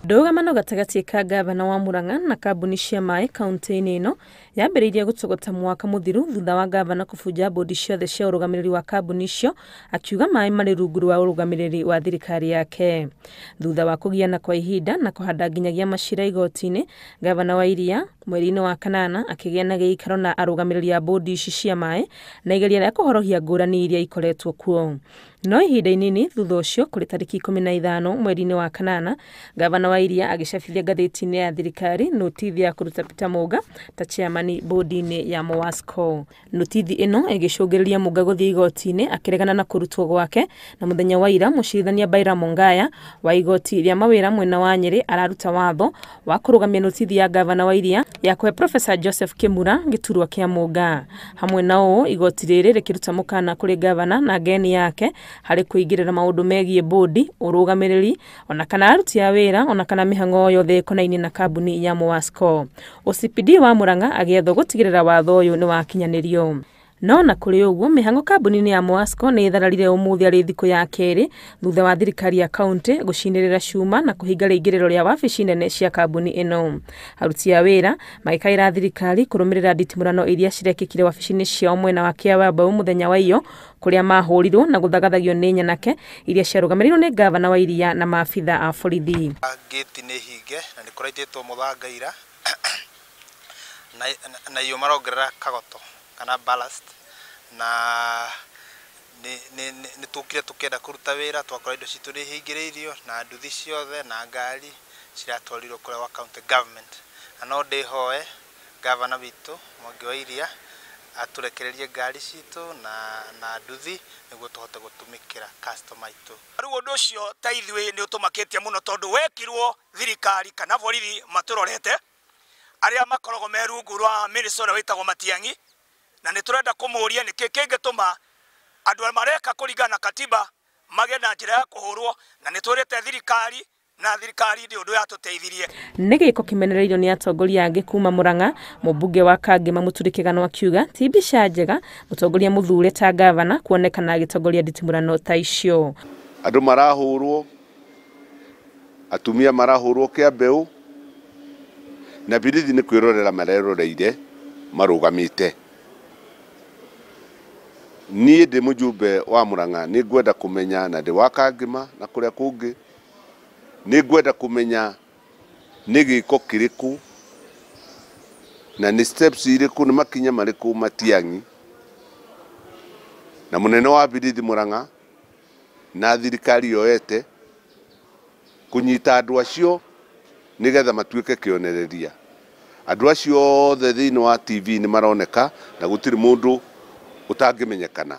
Ndũgamano gatagatĩ ka gavana wa Murang'a na kambuni cia maĩ kaunti-inĩ ĩno yambĩrĩirie gũtogota mwaka mũthiru thutha wa gavana kũbunja bodi ciothe cia ũrũgamĩrĩri wa kambuni icio, akiuga maĩ marĩ rungu rwa ũrũgamĩrĩri wa thirikari yake. Thutha wa kũgiana kwa ihinda na kũhanda nginyagia macira igoti-inĩ, gavana wa Iria mweri-inĩ wa kanana akĩgĩa na gĩikaro na arũgamĩrĩri a bodi ici cia maĩ na igeria rĩa kũhorohia ngũrani iria ikoretwo kuo. No ihinda inini thutha ũcio, kũrĩ tarĩki 15 mweri-inĩ wa kanana, gavana wa Iria agĩcabithia ngathĩti-inĩ ya thirikari notithi ya kũruta Peter Muga ta chairman bodi-inĩ ya Mowasco. Notithi ĩno ĩgĩcũngĩrĩria Muga gũthiĩ igoti-inĩ akĩregana na kũrutwo gwake, na mũthenya wa ira mũcirithania Baira Mongaya wa igoti rĩa mawĩra mwena wa Nyĩrĩ araruta watho wa kũrũgamia notithi ya gavana wa Iria ya kũhe Professor Joseph Kimura gĩturwa kĩa Muga. Hamwe na ũũ, igoti rĩrĩ rĩkĩruta mũkana kũrĩ gavana na ngeni yake harĩ kũingĩrĩra maũndũ megiĩ bodi, ũrũgamĩrĩri ona kana aruti a wĩra ona kana mĩhang'o yothe ĩkonainie na kambuni ya Mowasco. OCPD wa Murang'a agĩethwo gũtigĩrĩra watho ũyũ nĩ wakinyanĩrio. No na kũrĩ ũguo, mĩhang'o kambuni-inĩ ya Mowasco nĩ ĩthararire ũmũthĩ arĩ thikũ ya kerĩ thutha wa thirikari ya kaunti gũcinĩrĩra cuma na kũhinga rĩingĩrĩro rĩa wabici nene cia kambuni ĩno. Aruti a wĩra magĩkaĩra thirikari kũrũmĩrĩra nditimũrano iria cirekĩkire wabici-inĩ ciao mwena wa Kĩawambaũ mũthenya wa iyo, kũrĩa mahũrirwo na gũthagathagio nĩ nyanake iria ciarũgamĩrĩirwo nĩ gavana wa Iria na maabitha a borithi. Gĩti nĩ hinge na nĩ kũraitĩtwo mũthanga ira na iyo marongerera kagoto kana ballast, na nĩ tũkire tũkĩenda kũruta wĩra twakora indo citũ nĩ hingĩrĩirio na nduthi ciothe na ngari ciratwarirwo kũrĩa gwa county government. Na no ndĩhoe gavana witũ Mwangi wa Iria atũrekererie ngari citũ na nduthi nĩguo tũhote gũtũmĩkĩra customer aitũ. Rĩu ũndũ ũcio ta ithuĩ nĩ ũtũmakĩtie mũno tondũ wekirwo thirikari kana borithi matũrorete arĩa makoragwo me rungu rwa minister ũrĩa wĩtagwo Matiang'i, na nĩ tũrenda kũmũria nĩkĩ kĩngĩtũma andũ arĩa mareka kũringana na katiba magĩe na njĩra ya kũhũrwo, na nĩ twĩrĩte thirikari na thirikari ndĩ ũndũ yatũteithirie. Nĩ gĩko kĩmenereirio nĩ atongoria angĩ kuma Murang'a, mũmbunge wa Kangema Mũturi Kĩgano akiuga ti mbica njega mũtongoria mũthure ta gavana kuonekana agĩtongoria nditimũrano ta icio. Andũ marahũrwo, atumia marahũrwo kĩa mbeũ, na birithi nĩ kwĩrorera mareroreire marũgamĩte. Niĩ ndĩ mũjumbe wa Murang'a nĩ ngwenda kũmenya, na ndĩ wa Kangema na kũrĩa kũngĩ, nĩ ngwenda kũmenya nĩ gĩko kĩrĩkũ na nĩ steps irĩkũ, nĩ makinya marĩkũ Matiang'i na mũnene wa birithi Murang'a na thirikari yoete kũnyita andũ acio nĩgetha matuĩke kĩonereria. Andũ acio othe thĩinĩ wa TV nĩ maroneka na gũtirĩ mũndũ ũtangĩmenyekana.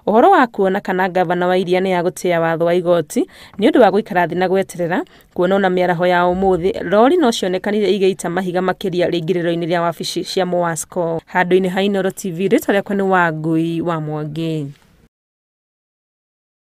Ũhoro wa kuona kana gavana wa Iria nĩ agũtĩa watho wa igoti nĩ ũndũ wa gũikara thĩ na gweterera kuona ona mĩaraho ya ũmũthĩ rori no cionekanire igĩita mahiga makĩria rĩingĩrĩro-inĩ rĩa wabici cia Mowasco. Handũ-inĩ ha Inooro TV, rĩtwa rĩakwa nĩ Wangui wa Mwangi.